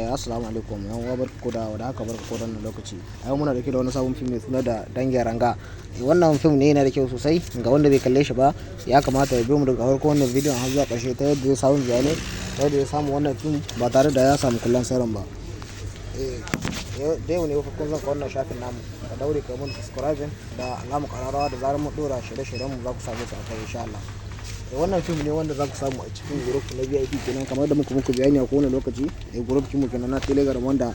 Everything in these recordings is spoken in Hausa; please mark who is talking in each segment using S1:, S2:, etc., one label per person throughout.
S1: Assalamu alaikum. Yan uwa, barkanku da warhaka, barkanku da wannan lokaci. A yau muna dauke da wani sabon fim mai suna da Dangin Ranga. Wannan fim ne yana da kyau sosai. Ga wanda bai kalle shi ba, ya kamata ya biyo mu daga farkon wannan bidiyon har zuwa ƙarshe ta yadda zai samu bayanai, ta yadda zai samu wannan fim ba tare da ya samu kallon sauran ba. Da yau ne farkon zuwanka wannan shafin namu, ka daure ka mana subscribing da alamar ƙararrawa, da zarar mun ɗora shirye-shiryen mu za ku same su a kai, insha Allah. Wannan fim ne wanda za ku samu a cikin group na VIP kenan, kamar da muka muku bayani a kowane lokaci. Group mu kenan na Telegram, wanda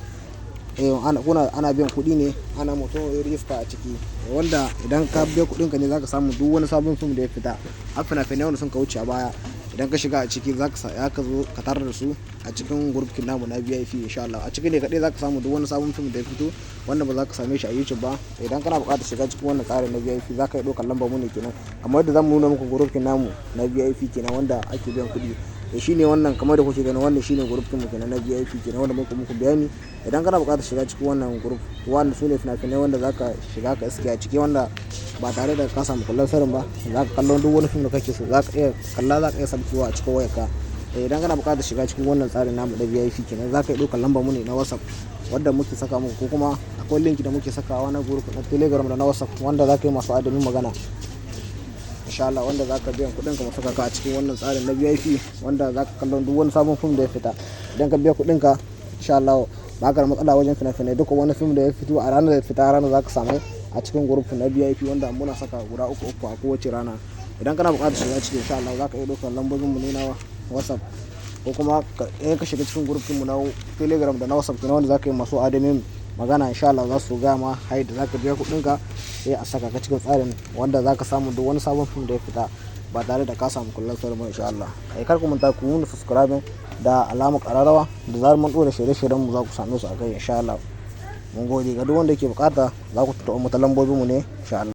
S1: ana kuna ana biyan kuɗi ne ana mutum ya rijista a ciki, wanda idan ka biya kuɗin ka ne zaka samu duk wani sabon fim da ya fita, har fina-finai wanda sun ka wuce a baya. Idan ka shiga a ciki, zaka ya ka zo ka tarar da su a cikin group kin namu na VIP, insha Allah. A ciki ne kaɗai zaka samu duk wani sabon fim da ya fito wanda ba za ka same shi a YouTube ba. Idan kana buƙatar shiga cikin wannan tsarin na VIP, za ka iya ɗaukar lambar mu ne kenan, kamar yadda zamu nuna muku group kin namu na VIP kenan wanda ake biyan kuɗi. Shine wannan, kamar da kuke gani, wannan shine group kin mu kenan na VIP kenan wanda muka muku bayani. Idan kana buƙatar shiga cikin wannan group, wannan sune fina-finai wanda zaka shiga ka iske a ciki, wanda ba tare da ka samu kallon sirrin ba zaka kallon duk wani fim da kake so, zaka iya kalla, zaka iya saukewa a cikin wayarka. Idan kana buƙatar shiga cikin wannan tsarin namu na VIP kenan, zaka iya ɗaukar lambar mu ne na WhatsApp wanda muke saka muku, ko kuma akwai link da muke sakawa na group na Telegram da na WhatsApp wanda zaka yi masu admin magana, insha Allah, wanda zaka biyan kuɗin ka mu saka ka a cikin wannan tsarin na VIP, wanda zaka kallon duk wani sabon fim da ya fita. Idan ka biya kuɗin ka, insha Allah ba ka da matsala wajen fina-finai. Duka wani fim da ya fito, a ranar da ya fita, ranar zaka samu a cikin group na VIP, wanda muna saka guda uku uku a kowace rana. Idan kana buƙatar shiga ciki, insha Allah zaka iya ɗaukar lambobin mu ne na WhatsApp, ko kuma in ka shiga cikin group mu na Telegram da na WhatsApp kenan, wanda zaka yi masu admin magana, insha Allah za su gaya ma yadda zaka biya kuɗin ka, sai a saka ka cikin tsarin wanda zaka samu duk wani sabon fim da ya fita ba tare da ka samu kallon sauran ba, insha Allah. Kar ku manta ku yi subscribing da alamar ƙararrawa, da zarar mun ɗora shirye-shiryen mu za ku same su a kai, insha Allah. Mun gode. Ga duk wanda yake buƙata, za ku tuntuɓi mu ta lambobin mu ne, insha Allah.